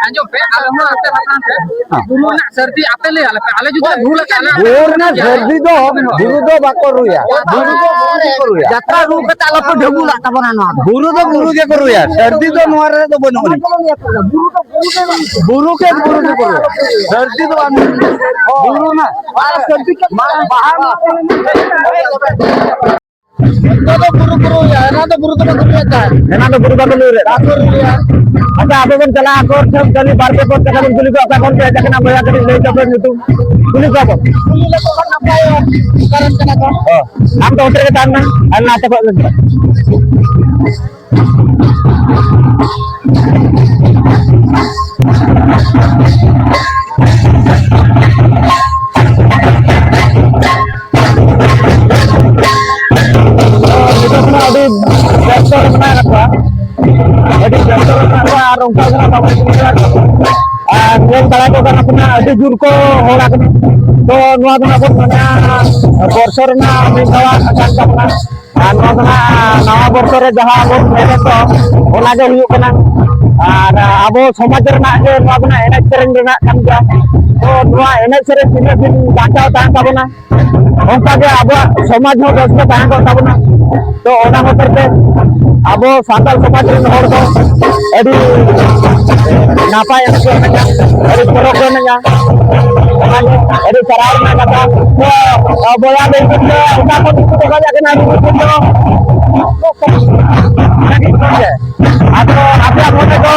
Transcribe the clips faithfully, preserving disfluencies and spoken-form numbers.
ᱟᱸᱡᱚᱢ ᱯᱮ, ᱟᱞᱮ ᱦᱚᱸ ᱟᱯᱮ ᱦᱟᱯᱲᱟᱢ ᱯᱮ᱾ ᱵᱩᱨᱩ ᱨᱮᱱᱟᱜ ᱥᱟᱹᱨᱫᱤ ᱟᱯᱮ ᱞᱟᱹᱭ ᱟᱞᱮ ᱯᱮ, ᱟᱞᱮ ᱡᱩᱫᱤ ᱵᱷᱩᱞ ᱟᱠᱟᱫ ᱞᱮ ᱵᱩᱨᱩ ᱨᱮᱱᱟᱜ ᱥᱟᱹᱨᱫᱤ ᱫᱚ ᱵᱩᱨᱩ ᱫᱚ ᱵᱟᱠᱚ ᱨᱩᱭᱟ, ᱵᱩᱨᱩ ᱫᱚ ᱵᱩᱨᱩ ᱜᱮᱠᱚ ᱨᱩᱭᱟ᱾ ᱡᱟᱛᱨᱟ ᱨᱩ ᱠᱟᱛᱮ ᱟᱞᱚ ᱯᱮ ᱰᱷᱟᱹᱵᱩᱞᱟᱜ ᱛᱟᱵᱚᱱᱟ ᱱᱚᱣᱟ ᱫᱚ᱾ ᱵᱩᱨᱩ ᱫᱚ ᱵᱩᱨᱩ ᱜᱮᱠᱚ ᱨᱩᱭᱟ, ᱥᱟᱹᱨᱫᱤ ᱫᱚ ᱱᱚᱣᱟ ᱨᱮ ᱫᱚ ᱵᱟᱹᱱᱩᱜ ᱟᱹᱱᱤᱡ᱾ ᱵᱩᱨᱩ ᱜᱮ ᱵᱩᱨᱩ ᱜᱮᱠᱚ ᱨᱩᱭᱟ, ᱥᱟᱹᱨᱫᱤ ᱫᱚ ᱵᱟᱝ᱾ ᱵᱩᱨᱩ ᱨᱮᱱᱟᱜ ᱵᱟᱦᱟ ᱢᱟᱜ ᱢᱚᱬᱮ ᱡᱚᱛᱚ ᱫᱚ ᱵᱩᱨᱩ ᱠᱚ ᱨᱩᱭᱟ, ᱮᱱᱟ ᱫᱚ ᱵᱩᱨᱩ ᱫᱚ ᱵᱟᱠᱚ ᱨᱩᱭᱟ ᱛᱟᱦᱮᱸᱫ᱾ ᱮᱱᱟ ᱫᱚ ᱵᱩᱨᱩ ᱵᱟᱠᱚ ᱨᱩᱭᱟ᱾ ᱵᱟᱠᱚ ᱨᱩᱭᱟ᱾ ᱟᱪᱪᱷᱟ, ᱟᱯᱮ ᱵᱚᱱ ᱪᱟᱞᱟᱜᱼᱟ, ᱟᱠᱚ ᱴᱷᱮᱱ ᱠᱷᱟᱹᱞᱤ ᱵᱟᱨ ᱯᱮ ᱯᱚᱫ ᱠᱟᱛᱷᱟ ᱵᱚᱱ ᱠᱩᱞᱤ ᱠᱚᱣᱟ, ᱚᱠᱟ ᱠᱷᱚᱱ ᱯᱮ ᱦᱮᱡ ᱟᱠᱟᱱᱟ, ᱵᱚᱭᱦᱟ ᱠᱟᱹᱴᱤᱡ ᱞᱟᱹᱭ ᱛᱟᱯᱮ ᱧᱩᱛᱩᱢ, ᱠᱩᱞᱤ ᱠᱚᱣᱟ ᱵᱚᱱ᱾ ᱠᱩᱞᱤ ᱞᱮᱠᱚ ᱠᱷᱟᱱ ᱱᱟᱯᱟᱭᱚᱜᱼᱟ, ᱚᱠᱟ ᱨᱮᱱ ᱠᱟᱱᱟ ᱠᱚ᱾ ᱚ, ᱟᱢ ᱫᱚ ᱚᱱᱛᱮ ᱨᱮᱜᱮ ᱛᱟᱦᱮᱱ ᱢᱮ, ᱟᱨ ᱱᱟᱛᱮ ᱠᱷᱚᱱ ᱞᱟᱹᱭ ᱢᱮ᱾ ᱱᱤᱛᱚᱜ ᱫᱚ ᱟᱹᱰᱤ ᱵᱮᱥᱛᱚ ᱨᱮ ᱢᱮᱱᱟᱜ ᱟᱠᱟᱫ ᱠᱚᱣᱟ, ᱟᱹᱰᱤ ᱵᱮᱥᱛᱚ ᱨᱮ ᱢᱮᱱᱟᱜ ᱠᱚᱣᱟ, ᱟᱨ ᱚᱱᱠᱟ ᱜᱮ ᱦᱟᱸᱜ ᱵᱟᱵᱚᱱ ᱧᱮᱞ ᱫᱟᱲᱮᱭᱟᱜ ᱠᱟᱱᱟ᱾ ᱟᱨ ᱧᱮᱞ ᱫᱟᱲᱮ ᱠᱚ ᱠᱟᱱᱟ ᱯᱮ ᱱᱟᱜ, ᱟᱹᱰᱤ ᱡᱳᱨ ᱠᱚ ᱦᱚᱲ ᱟᱠᱟᱱᱟ᱾ ᱛᱚ ᱱᱚᱣᱟ ᱫᱚ ᱦᱟᱸᱜ ᱵᱚᱱ ᱢᱮᱱᱟ ᱵᱚᱨᱥᱚ ᱨᱮᱱᱟᱜ ᱢᱤᱫ ᱫᱷᱟᱣ ᱠᱟᱱ ᱛᱟᱵᱚᱱᱟ᱾ ᱟᱨ ᱱᱚᱣᱟ ᱫᱚ ᱦᱟᱸᱜ ᱱᱟᱣᱟ ᱵᱚᱨᱥᱚ ᱨᱮ ᱡᱟᱦᱟᱸ ᱵᱚᱱ ᱢᱮᱱᱮᱫ ᱫᱚ, ᱚᱱᱟ ᱜᱮ ᱦᱩᱭᱩᱜ ᱠᱟᱱᱟ᱾ ᱟᱨ ᱟᱵᱚ ᱥᱚᱢᱟᱡᱽ ᱨᱮᱱᱟᱜ ᱜᱮ ᱱᱚᱣᱟ ᱫᱚ ᱦᱟᱸᱜ ᱮᱱᱮᱡ ᱥᱮᱨᱮᱧ ᱨᱮᱱᱟᱜ ᱠᱟᱱ ᱜᱮᱭᱟ᱾ ᱛᱚ ᱱᱚᱣᱟ ᱮᱱᱮᱡ ᱥᱮᱨᱮᱧ ᱛᱤᱱᱟᱹᱜ ᱫᱤᱱ ᱵᱟᱧᱪᱟᱣ ᱛᱟᱦᱮᱱ ᱛᱟᱵᱚᱱᱟ, ᱚᱱᱠᱟ ᱜᱮ ᱟᱵᱚᱣᱟᱜ ᱥᱚᱢᱟᱡᱽ ᱦᱚᱸ ᱵᱮᱥ ᱜᱮ ᱛᱟᱦᱮᱸ ᱠᱚᱜ ᱛᱟᱵᱚᱱᱟ᱾ ᱛᱚ ᱚᱱᱟ ᱠᱷᱟᱹᱛᱤᱨ ᱛᱮ ᱟᱵᱚ ᱥᱟᱱᱛᱟᱲ ᱥᱚᱢᱟᱡᱽ ᱨᱮᱱ ᱦᱚᱲ ᱫᱚ ᱟᱹᱰᱤ ᱱᱟᱯᱟᱭ ᱮᱱᱮᱡ ᱠᱚ ᱮᱱᱮᱡᱟ, ᱟᱹᱰᱤ ᱪᱚᱨᱚᱠ ᱠᱚ ᱮᱱᱮᱡᱟ᱾ ᱚᱱᱟᱜᱮ ᱟᱹᱰᱤ ᱥᱟᱨᱦᱟᱣ ᱨᱮᱱᱟᱜ ᱠᱟᱛᱷᱟ᱾ ᱛᱚ ᱵᱚᱭᱦᱟ ᱞᱟᱹᱭ ᱠᱮᱫ ᱫᱚ ᱚᱠᱟ ᱠᱷᱚᱱ ᱠᱚ ᱫᱚᱦᱚᱭᱟ ᱠᱟᱱᱟ ᱟᱹᱰᱤ ᱧᱩᱛᱩᱢ ᱫᱚ? ᱟᱫᱚ ᱟᱯᱮᱭᱟᱜ ᱢᱚᱱᱮ ᱫᱚ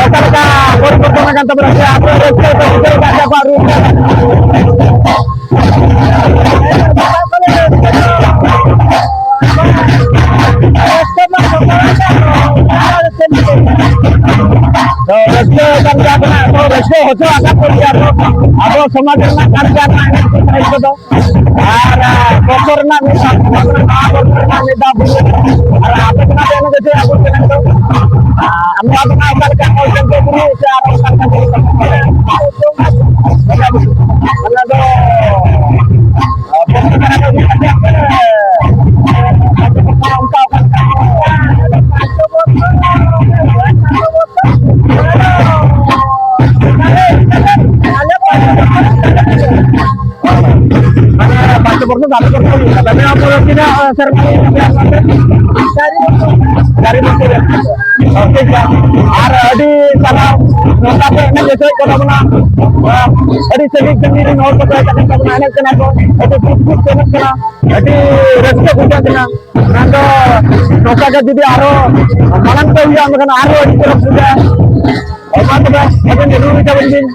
ᱚᱠᱟ ᱞᱮᱠᱟ ᱯᱚᱨᱤᱵᱚᱨᱛᱚᱱ ᱟᱠᱟᱱ ᱛᱟᱵᱚᱱᱟ? ᱥᱮ ᱟᱯᱮ ᱨᱟᱹᱥᱠᱟᱹ ᱯᱮ ᱵᱩᱡᱷᱟᱹᱣ ᱮᱫᱟ ᱟᱵᱚᱣᱟᱜ ᱨᱩ? ᱛᱚ ᱨᱟᱹᱥᱠᱟᱹ ᱠᱟᱱ ᱜᱮᱭᱟ ᱵᱚᱱ, ᱛᱚ ᱨᱟᱹᱥᱠᱟᱹ ᱦᱚᱪᱚ ᱟᱠᱟᱫ ᱵᱚᱱ ᱜᱮᱭᱟ ᱠᱚ᱾ ᱟᱵᱚ ᱥᱚᱢᱟᱡᱽ ᱨᱮᱱᱟᱜ ᱠᱟᱱ ᱜᱮᱭᱟ ᱱᱚᱣᱟ ᱮᱱᱮᱡ ᱥᱮᱨᱮᱧ ᱠᱚᱫᱚ᱾ ᱟᱨ, ᱟᱨ ᱵᱚᱪᱷᱚᱨ ᱨᱮᱱᱟᱜ ᱢᱤᱫ ᱫᱷᱟᱣ, ᱱᱚᱣᱟ ᱵᱚᱪᱷᱚᱨ ᱨᱮᱱᱟᱜ ᱢᱤᱫ ᱫᱷᱟᱣ ᱵᱩᱨᱩ᱾ ᱟᱨ ᱟᱯᱮ ᱥᱮᱱᱟᱜ ᱫᱚ ᱮᱱᱮᱡ ᱫᱚ ᱪᱮᱫ ᱟᱵᱚ ᱥᱮᱱᱟᱜ ᱫᱚ? ᱟᱨ ᱱᱚᱣᱟ ᱫᱚ ᱚᱠᱟ ᱞᱮᱠᱟ ᱦᱚᱲ ᱴᱷᱮᱱ ᱠᱚ ᱵᱩᱨᱩ ᱥᱮ ᱟᱨ ᱚᱱᱠᱟ ᱞᱮᱠᱟ ᱪᱮᱫ ᱞᱮᱠᱟ? ᱚᱱᱟ ᱫᱚ, ᱟᱨ ᱵᱚᱪᱷᱚᱨ ᱨᱮᱱᱟᱜ ᱫᱚ ᱦᱩᱭᱩᱜ ᱠᱟᱱᱟ ᱛᱟᱦᱞᱮ ᱠᱚ ᱦᱩᱭᱩᱜᱼᱟ᱾ ᱛᱟᱦᱞᱮ ᱟᱢ ᱫᱚ ᱛᱤᱱᱟᱹᱜ, ᱮ, ᱥᱮᱨᱢᱟ ᱨᱮ ᱢᱮᱱᱟᱜ ᱢᱮᱭᱟ? ᱪᱟᱨ ᱵᱚᱪᱷᱚᱨ᱾ ᱚ, ᱴᱷᱤᱠ ᱜᱮᱭᱟ᱾ ᱟᱨ ᱟᱹᱰᱤ ᱥᱟᱨᱦᱟᱣ ᱱᱚᱝᱠᱟ ᱯᱮ ᱮᱱᱮᱡ ᱦᱚᱪᱚᱭᱮᱫ ᱠᱚ ᱛᱟᱵᱚᱱᱟ᱾ ᱟᱹᱰᱤ ᱥᱟᱺᱜᱤᱧ ᱥᱟᱺᱜᱤᱧ ᱨᱮᱱ ᱦᱚᱲ ᱠᱚᱠᱚ ᱦᱮᱡ ᱠᱟᱛᱮ ᱛᱟᱵᱚᱱᱟ, ᱮᱱᱮᱡ ᱠᱟᱱᱟ ᱠᱚ, ᱟᱹᱰᱤ ᱡᱩᱛ ᱡᱩᱛ ᱠᱚ ᱮᱱᱮᱡ ᱠᱟᱱᱟ, ᱟᱹᱰᱤ ᱨᱟᱹᱥᱠᱟᱹ ᱵᱩᱡᱷᱟᱹᱜ ᱠᱟᱱᱟ᱾ ᱚᱱᱟ ᱫᱚ ᱱᱚᱝᱠᱟ ᱜᱮ ᱡᱩᱫᱤ ᱟᱨᱚ ᱢᱟᱲᱟᱝ ᱛᱮ ᱦᱩᱭᱩᱜᱼᱟ, ᱮᱱᱠᱷᱟᱱ ᱟᱨᱦᱚᱸ ᱟᱹᱰᱤ ᱪᱚᱨᱚᱠ ᱵᱩᱡᱷᱟᱹᱜᱼᱟ᱾ ᱢᱟ ᱛᱚᱵᱮ, ᱟᱵᱮᱱ ᱨᱩ ᱛᱟᱵᱚᱱ ᱵᱤᱱ᱾